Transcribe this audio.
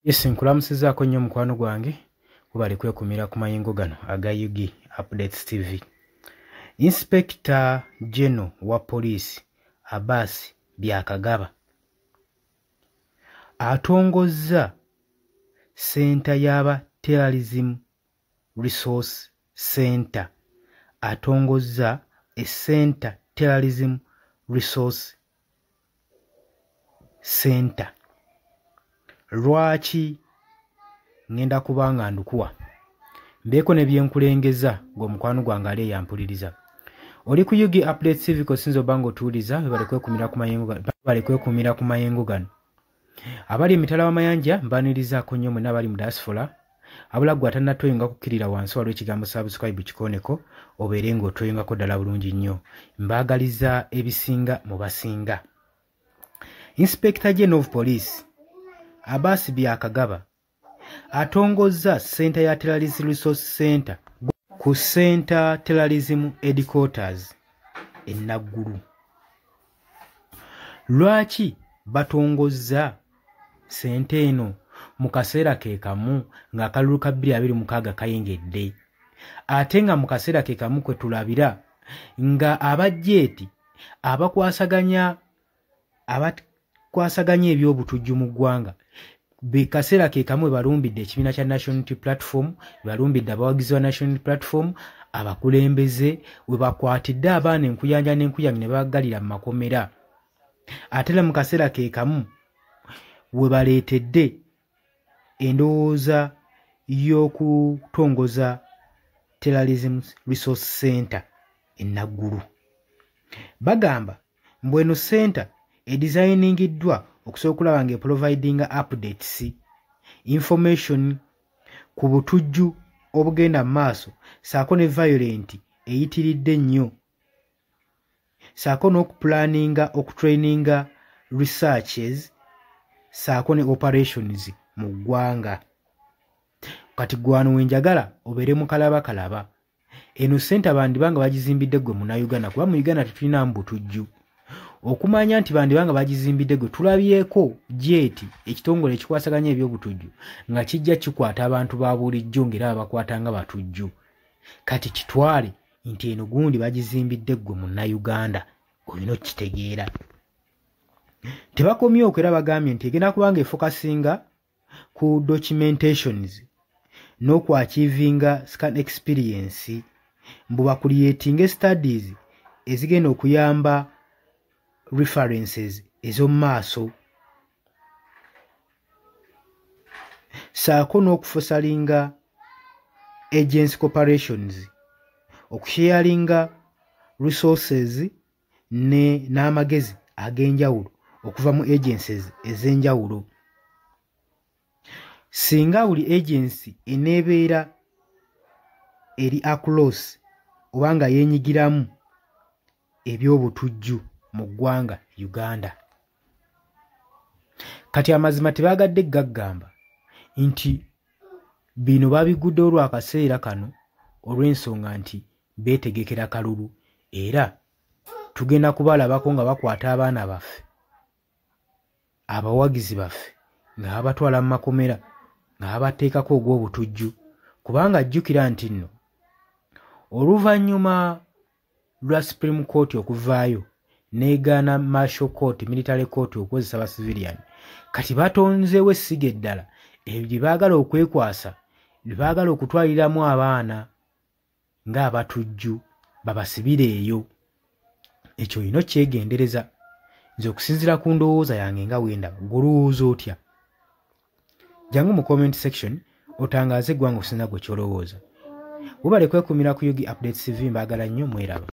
Yes, nkulamusizaako nnyo mukwano gwange, webale kwekumira ku mayengo gano aga UG Updates TV. Inspector General wa poliisi Abbas Byakagaba atongozza ssenta y'aba Terrorism Resource Center, atongozza essenta Terrorism Resource Center. Lwaki ngenda kuba nga ndukuwa mbeeko ne byenkulengeza ng'omukwano gwange ali eyampuliriza. Oli ku UG Updates TV kosinza obanga otuwuliza, bale kwekumira ku mayengo gano. Abali emitala w'amayanja mbanirizaako nnyo mwenna abali mu diaspora. Abula gwe atannatweyunga kukkirira wansi waliwo ekigambo subscribe kikoneko obeere ng'otweyungako ddala bulungi nnyo. Mbaagaliza ebisinga mu basinga. Inspector General of Police Abbas Byakagaba atongozza ssenta ya Terrorism Resource Center ku Center Terrorism Headquarters e Naggulu. Lwaki batongozza ssente eno mu kaseera ke kamu ng'akalulu ka 2026 kayengedde, ate nga mu kaseera ke kamu kwe tulabira nga abajjeeti abakwasaganya ebyobutujju mu ggwanga bekaseera ke kamwe balumbidde ekibiina kya National Unity Platform, balumbidde abawagizi ba National Unity Platform, abakulembeze we bakwatidde abaana enkuyanja n'enkuyanja ne baggalira mu makomera, ate era mu kaseera ke kamu we baleetedde endowooza y'okutongoza Terrorism Resource Center e Naggulu. Bagamba mbu eno center edizayiningiddwa okusobola okulaba nga eprovidinga updates, information ku butujju obugenda mu maaso, ssaako ne violent eyitiridde ennyo, ssaako n'okupulaninga okutraininga researches, ssaako ne operations mu ggwanga. Kati gwano wenjagala obeere mu kalabakalaba. Eno ssente bandibanga bagizimbidde ggwe Munnayuganda, kuba mu Uganda tetulinamu butujju. Okumanya nti bandibanga bagizimbidde gwe tulabyeko jeeti ekitongole ekikwasaganya ebyobutujju nga kijja kikwata abantu ba bulijjo ng'era babakwata nga batujju. Kati kitwale nti eno gundi bagizimbidde ggwe Munnayuganda, olina okukitegeera. Tebakomye okwo, era bagambye nti egenda kubanga efokasinga ku documentations n'okuachievinga scan experience, mbu bakuliyetinga studies ezigenda okuyamba references ez'omu maaso, ssaako n'okufosalinga agency corporations, okusharinga resources n'amagezi ag'enjawulo okuva mu agencies ez'enjawulo. Singa buli agency eneebeera eri across oba nga yeenyigiramu ebyobutujju mu ggwanga Uganda. Kati amazima tebaagadde gaggamba nti bino babiguddewo lw'akaseera kano olw'ensonga nti beetegekera kalulu, era tugenda kubalabako nga bakwata abaana baffe, abawagizi baffe, nga babatwala mu makomera, nga babateekako ogw'obutujju. Kubanga jjukira nti nno oluvannyuma lwa Supreme Court okuvaayo n'egaana Martial Court, Military Court okukozesa ba civilian, kati batonzeewo essiga eddala ebyo lye baagala okwekwasa, lye baagala okutwaliramu abaana ng'abatujju babasibire eyo. Ekyo olina okyegendereza. Nze okusinziira ku ndowooza yange nga wendaba, gw'olowooza otya? Jangu mu comment section otangaaze eggwanga okusinziira gwe ky'olowooza. Webale kwekumira ku UG Updates TV, mbaagala nnyo, mweraba.